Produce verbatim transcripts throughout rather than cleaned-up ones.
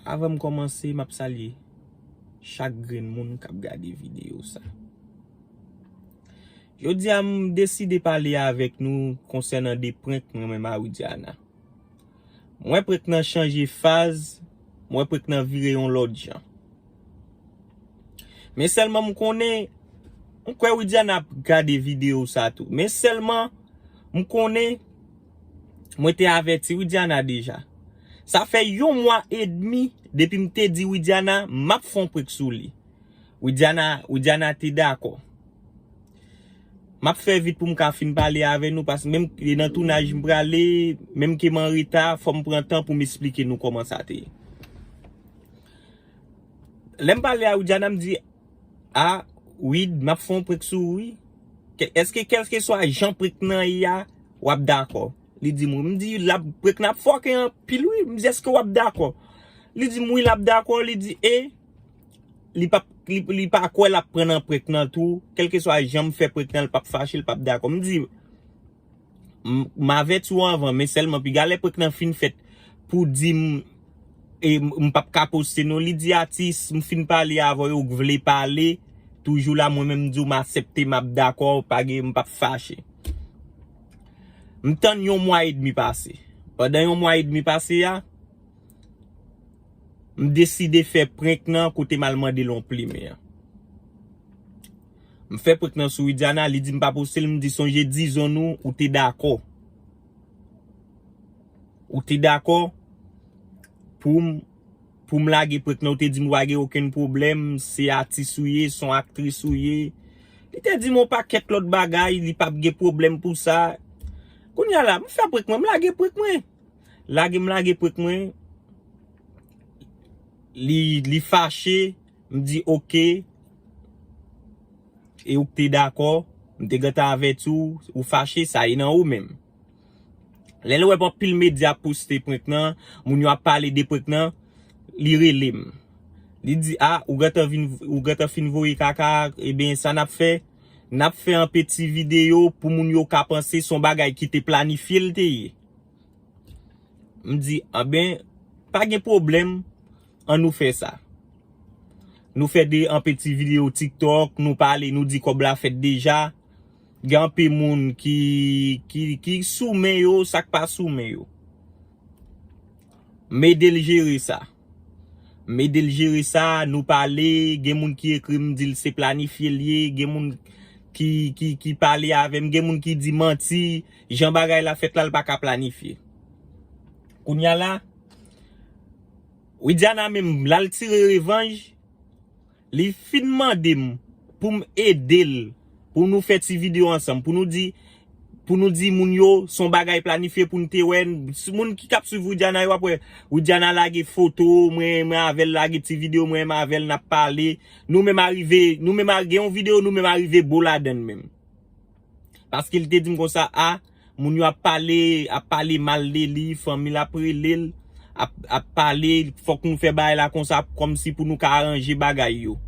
Avan m kòmanse, m ap salye chak grenn moun k ap gade videyo sa. Jodi a, m deside pale avèk nou konsènan de prank mwen menm a Widiana. M wè prank nan chanje faz, m wè prank nan vire yon lòt jan. Men sèlman m konnen, m kwè Widiana ap gade videyo sa tou. Men sèlman, m konnen, mwen te avèti Widiana deja. Sa fè yon mwa edmi depi m te di Widiana m ap fè yon prank sou li. Widiana, Widiana te dakò. M ap fè vit pou m ka fin pale avè nou, paske menm e nan tounaj m prale, menm ke m an reta, fò m pran tan pou m esplike nou kòman sa te ye. Lè m pale a Widiana, m di, a, Wid, m ap fè yon prank sou ou, wi. Ke- Èske kèlkeswa jan prank nan ye a, w ap dakò? Li di m, wi. M di, l ap, prank nan ap fòke anpil, wi. M di, èske w ap dakò? Li di m, wi, l ap dakò. Li di, e, li p ap, li, li pa kwè l ap pran nan prank nan tou. Kèlkeswa jan m fè prank nan, l p ap fache, l p ap dakò. M di, m, m avèti w anvan, men sèlman piga lè prank nan fin fèt pou di m, e, m, m p ap ka poste non. Li di, atis, m fin pale avè w, ou vle pale, toujou la, mwen menm m di w m aksepte, m ap dakò, pa gen, m p ap fache. M tann yon mwa edmi pase. Pandan yon mwa edmi pase a, m deside fè prank nan kote m al mande l yon plimen an. M fè prank nan sou Widiana, li di m pa poste l, m di sonje dizon nou, ou te dakò. Ou te dakò pou m, pou m lage prank nan, ou te di m ou pa gen okenn pwoblèm, se atis ou ye, se yon aktris ou ye. Li te di m yon pakèt lòt bagay, li p ap gen pwoblèm pou sa. Kounye a la, m fè prank mwen, m lage prank mwen. Lage m lage prank mwen. Li, li fache, m di oke. E ou k te dakò, m te gentan avèti w, ou fache, sa e nan ou menm. Lè l wè anpil medya ap poste prank nan, moun yo ap pale de prank nan, li rele m. Li di, a, ou gentan vin, ou gentan fin voye kaka, ebyen, sa n ap fè, n ap fè yon peti videyo pou moun yo ka panse se yon bagay ki te planifye l te ye. M di, anben, pa gen pwoblèm, ann nou fè sa. Nou fè de, yon peti videyo TikTok, nou pale, nou di kòb la fèt deja. Gen anpil moun ki, ki, ki sou men yo, sa k pa sou men yo. M ede l jere sa. M ede l jere sa, nou pale, gen moun ki ekri m, di l se planifye l ye, gen moun ki, ki, ki pale avè m, gen moun ki di manti, jan bagay la fèt la, l pa ka planifye. Kounye a la, Widiana menm, l al tire revanj, li fin mande m pou m ede l, pou nou fè ti videyo ansanm, pou nou di, pou nou di moun yo, se yon bagay planifye pou n te wè, moun ki k ap swiv Widiana yo ap wè, Widiana lage foto, mwen, mwen avè l lage ti videyo, mwen, mwen avè l n ap pale, nou menm arive, nou menm a- gen yon videyo, nou menm arive bo ladann menm. Paske li te di m konsa, a, moun yo ap pale, ap pale mal de li, fanmi l ap rele l, ap, ap pale, fòk nou fè bagay la konsa, kòmsi pou nou ka aranje bagay yo.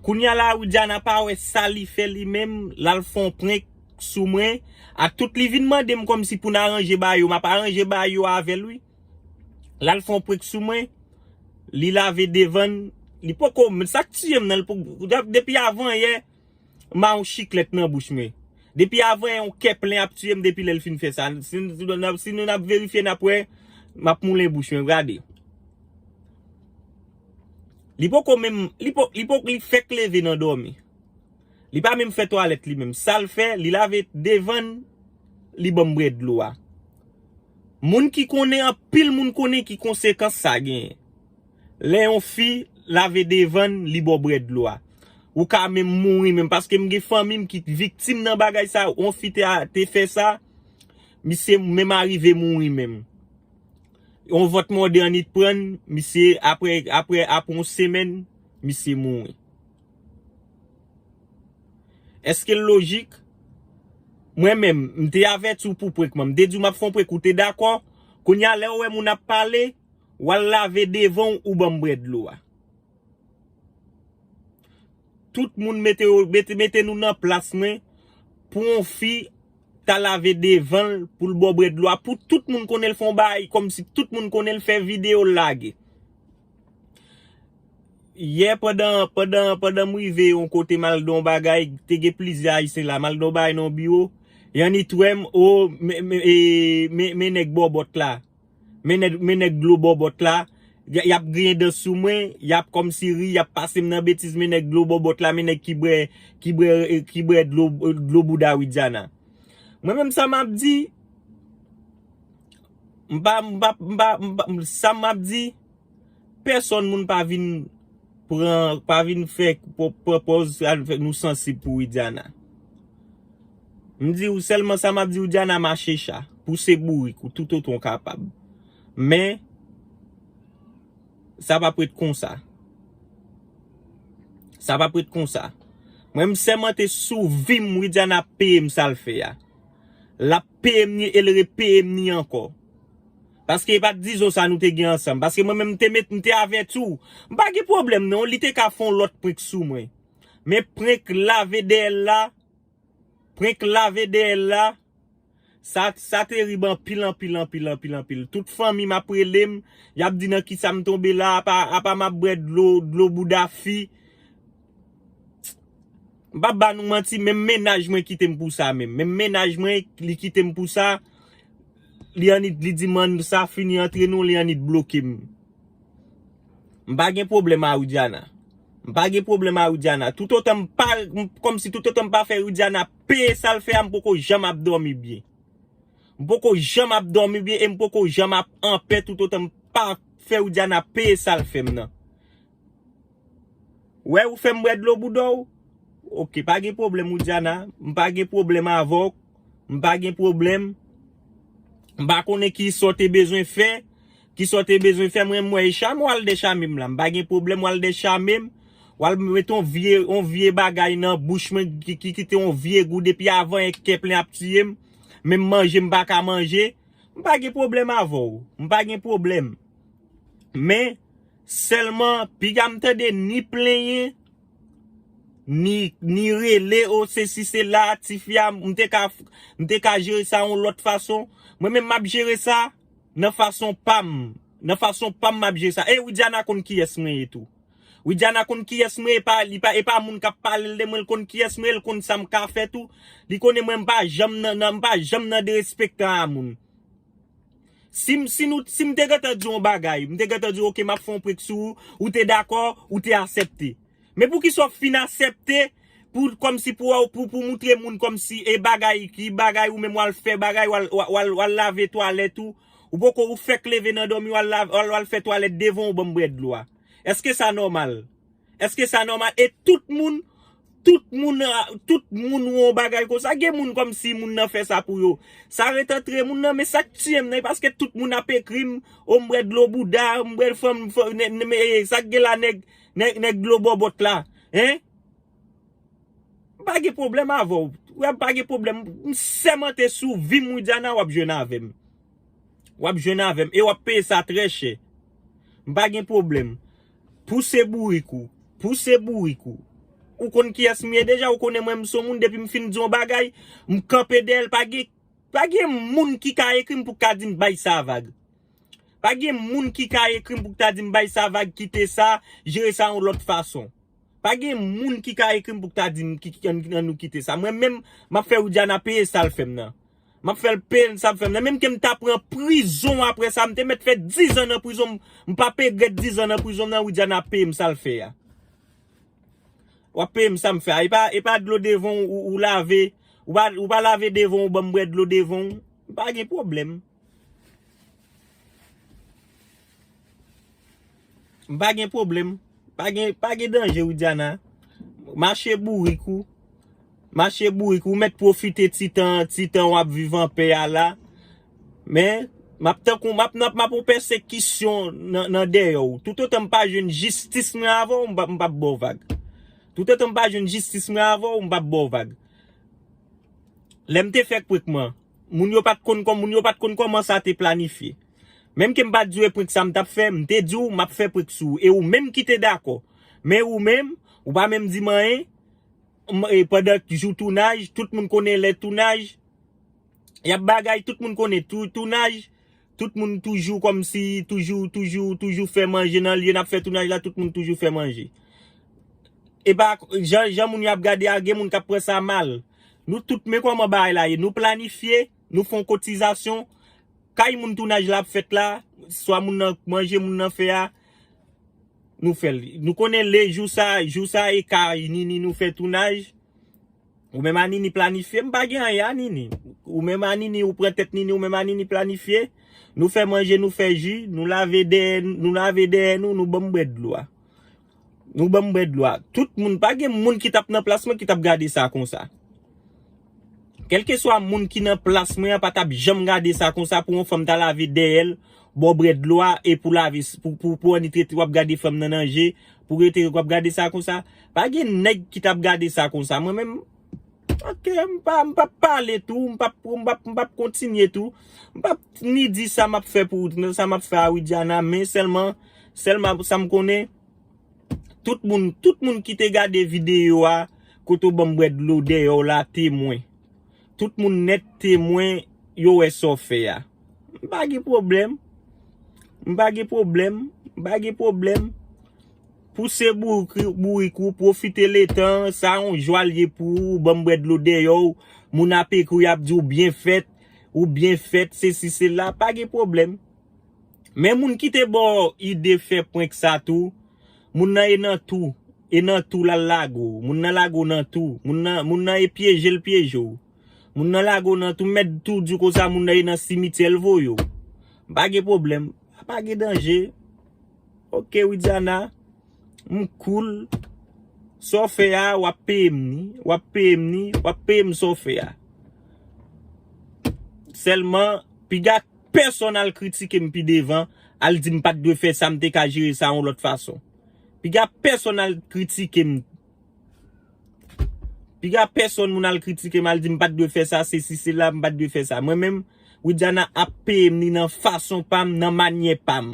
Kounye a la, Widiana pa wè sa li fè li menm, l al fè yon prank sou mwen. A tout li vin mande m kòmsi pou n aranje bagay yo, m ap aranje bagay yo avè l, wi. L al fè yon prank sou mwen, li lave devan l, li poko, sa k tiye m nan, li poko, depi avan yè, m a yon chiklèt nan bouch mwen. Depi avan yon kè plen ap tiye m depi lè l fin fè sa. Si, si, n ap- si nou n ap verifye, n ap wè, m ap moulen bouch mwen, gade. Li poko menm, li po, li po, li fèk leve nan dòmi. Li pa menm fè twalèt li menm. Sa l fè, li lave devan l, li ban m bwè dlo a. Moun ki konnen, anpil moun konnen ki konsekans sa genyen. Lè yon fi lave devan l, li ba w bwè dlo a. Ou ka menm mouri menm, paske m gen fanmi m ki viktim nan bagay sa, yon fi te, te fè sa, misye menm arive mouri menm. Yon vòt mòde annit pran l, misye, apre, apre, apre yon semèn, misye mouri. Èske l lojik? Mwen menm, m te avèti w pou prank mwen. M te di w m ap fè yon prank, ou te dakò. Kounye a, lè w wè moun ap pale, w al lave devan w, ou ban m bwè dlo a. Tout moun mete, yo- mete, mete nou nan plas mwen pou yon fi ta lave devan l pou l ba w bwè dlo a. Pou tout moun konnen l fè yon bagay, kòmsi tout moun konnen l fè videyo l lage. Yè pandan, pandan, pandan m rive yon kote m al nan yon bagay, te gen plizyè Ayisyen la, m al nan yon bagay nan yon biwo, y annik wè m, o, men, men, e, men, men nèg bòbòt la. Men nèg, men nèg dlo bòbòt la. Y, y ap griyen dan sou mwen, y ap kòmsi ri, y ap pase m nan betiz, men nèg dlo bòbòt la, men nèg ki bwè, ki bwè, ki bwè dlo, dlo bouda Widiana. Mwen menm sa m ap di, m pa, m pa, m pa, m pa, sa m ap di, pèsòn moun pa vin pran, pa vin fè, pran pòz nou sansib pou Widiana. M di w sèlman sa m ap di w, Diana, mache cha, pouse bourik ou toutotan w kapab. Men, sa p ap ret konsa. Sa p ap ret konsa. Mwen, m sèmante sou vi m, Widiana ap peye m sa l fè a. L ap peye m ni e l repeye m ni ankò. Paske e pa t dizon sa nou te gen ansanm. Paske mwen menm, m te met, m te avèti w. M pa gen pwoblèm non, li te ka fè yon lòt prank sou mwen. Men prank lave dèyè l la, prank lave dèyè l la, sa, sa terib anpil, anpil, anpil, anpil, anpil. Tout fanmi m ap rele m, y ap di nan kisa m tonbe la, apa, apa m ap bwè dlo, dlo bouda fi. M p ap ba nou manti, menm mennaj mwen kite m pou sa menm. Menm mennaj mwen, li kite m pou sa. Li annik, li di m sa fini antre nou, li annik bloke m. M pa gen pwoblèm a Widiana. M pa gen pwoblèm a Widiana. Toutotan m pa, m, kòmsi toutotan m pa fè Widiana peye sa l fè a, m poko janm ap dòmi byen. M poko janm ap dòmi byen e m poko janm ap anpè toutotan m pa fè Widiana peye sa l fè m nan. Wè ou fè m bwè dlo bouda w? Oke, pa gen pwoblèm, Widiana. M pa gen pwoblèm avè w. M pa gen pwoblèm. M pa konnen ki sa w te bezwen fè. Ki sa w te bezwen fè, mwen, m wè e chame w al dèchame m la. M pa gen pwoblèm, w al dèchame m. W al met yon vye, yon vye bagay nan bouch mwen ki, ki kite yon vye gou depi avan yè kè plen ap tiye m. Menm manje m pa ka manje. M pa gen pwoblèm avè w. M pa gen pwoblèm. Men, sèlman, piga m tande ni plenyen, ni, ni rele, o, sesi, sela, tifi a, m te ka, m te ka jere sa yon lòt fason. Mwen menm, m ap jere sa nan fason pa m. Nan fason pa m, m ap jere sa. E Widiana konn kiyès mwen ye tou. Widiana konn kiyès mwen, e pa, li pa, e pa moun k ap pale l de mwen, l konn kiyès mwen, l konn sa m ka fè tou. Li konnen mwen, m pa janm nan, nan, m pa janm nan derespektan a moun. Si m, si nou, si m te gentan di w yon bagay, m te gentan di w, oke, m ap fè yon prank sou ou, ou te dakò, ou te aksepte. Men poukisa w fin aksepte pou, kòmsi pou, pou, pou moutre moun kòmsi e bagay, ki bagay ou menm w al fè bagay, w al, w al, w al, w al lave twalèt ou, ou poko, ou fèk leve nan dòmi, w al lave, w al, w al fè twalèt devan w ban m bwè dlo a. Èske sa nòmal? Èske sa nòmal? E tout moun, tout moun, a, tout moun wè yon bagay konsa. Gen moun kòmsi moun nan fè sa pou yo. Sa ret antre moun nan, men sa k tiye m nan, e paske tout moun ap ekri m, o m bwè dlo bouda, m bwè fanm, fanm, nè, nè, men, e, sa k gen la nèg, nèg, nèg dlo bòbòt la, en? M pa gen pwoblèm avè w. Wè, m pa gen pwoblèm. M sèmante sou vi m, Widiana, w ap jwenn avè m. W ap jwenn avè m. E w ap peye sa trè chè. M pa gen pwoblèm. Pouse bourik ou. Pouse bourik ou. Ou konn kiyès m ye deja, ou konnen mwen m se yon moun, depi m fin di yon bagay, m kanpe dèyè l, pa gen, pa gen moun ki ka ekri m pou ka di m bay sa vag. Pa gen moun ki ka ekri m pou ta di m bay sa vag, kite sa, jere sa yon lòt fason. Pa gen moun ki ka ekri m pou ta di m ki, ki, ann, ann nou kite sa. Mwen menm, m ap fè Widiana peye sa l fè m nan. M ap fè l peye sa l fè m nan. Menm ke m ta pran prizon apre sa, m te mèt fè dizan nan prizon, m, m p ap regrèt dizan nan prizon nan, Widiana peye m sa l fè a. W ap peye m sa m fè a. E pa, e pa dlo devan w, ou, ou lave, ou pa, ou pa lave devan w, ban m bwè dlo devan w. M pa gen pwoblèm. M pa gen pwoblèm. Pa gen, pa gen danje, Widiana. Mache bourik ou. Mache bourik ou. Ou mèt pwofite ti tan, ti tan w ap viv anpè a la. Men, m ap tankou, m ap, m ap, m ap yon pèsekisyon nan, nan dèyè w. Toutotan m pa jwenn jistis mwen avè w, m p ap, m p ap ba w vag. Toutotan m pa jwenn jistis mwen avè w, m p ap ba w vag. Lè m te fè prank mwen, moun yo pa t konn kòm, moun yo pa t konn kòman sa te planifye. Menm ke m pa t di w e prank sa m t ap fè, m te di w m ap fè prank sou ou. E ou menm ki te dakò. Men ou menm, ou pa menm di m anyen. M, e pandan jou tounaj, tout moun konnen lè tounaj, y ap bagay, tout moun konnen tou, tounaj, Tout moun toujou kòmsi, toujou, toujou, toujou fè manje nan lye n ap fè tounaj la, tout moun toujou fè manje. E pa jan, jan moun yo ap gade a, gen moun k ap pran sa mal. Nou tout, men kòman bagay la ye. Nou planifye, nou fè yon kotizasyon. Kay moun tounaj la ap fèt la, swa moun nan manje, moun nan fè a, nou fè l. Nou konnen le jou sa, jou sa e kay Nini nou fè tounaj. Ou menm a Nini planifye, m pa gen anyen a Nini. Ou menm a Nini, ou pran tèt Nini, ou menm a Nini planifye. Nou fè manje, nou fè ji, nou lave dèyè, nou lave dèyè nou, nou ban m bwè dlo a. Nou ban m bwè dlo a. Tout moun, pa gen moun ki t ap nan plas mwen ki t ap gade sa konsa. Kèlkeswa moun ki nan plas mwen an pa t ap janm gade sa konsa pou yon fanm ta lave dèyè l, ba w bwè dlo a e pou lave, pou, pou, pou annik rete w ap gade fanm nan nan je, pou rete w ap gade sa konsa. Pa gen nèg ki t ap gade sa konsa. Mwen menm, oke, m pa, m p ap pale tou, m p ap, m p ap, m p ap kontinye tou. M p ap ni di sa m ap fè pou, sa m ap fè a Widiana, men sèlman, sèlman sa m konnen, tout moun, tout moun ki te gade videyo a, kote w ban m bwè dlo dèyè w la, temwen. Tout moun nèt temwen, yo wè sa w fè a. M pa gen pwoblèm. M pa gen pwoblèm. M pa gen pwoblèm. Pouse bourik, bourik ou, pwofite letan, sa yon jwa l ye pou ou, ban m bwè dlo dèyè w, moun ap ekri, y ap di w byen fèt, ou byen fèt, sesi, sela, pa gen pwoblèm. Men moun ki te ba w ide fè prank sa tou, moun nan e nan tou, e nan tou l al lage w, moun nan lage w nan tou, moun nan, moun nan e pyeje l pyeje w. Moun nan lage w nan tou, m mèt tou di w konsa, moun nan e nan simityè l voye w. Pa gen pwoblèm, pa gen danje. Oke, Widiana, m cool. Sa w fè a, w ap peye m ni, w ap peye m ni, w ap peye m sa w fè a. Sèlman, piga pèsonn al kritike m pi devan, al di m pa t dwe fè sa, m te ka jere sa yon lòt fason. Piga pèsonn al kritike m. Piga pèsonn moun al kritike m, al di m pa t dwe fè sa, sesi, sela, m pa t dwe fè sa. Mwen menm, Widiana ap peye m ni nan fason pa m, nan manyè pa m.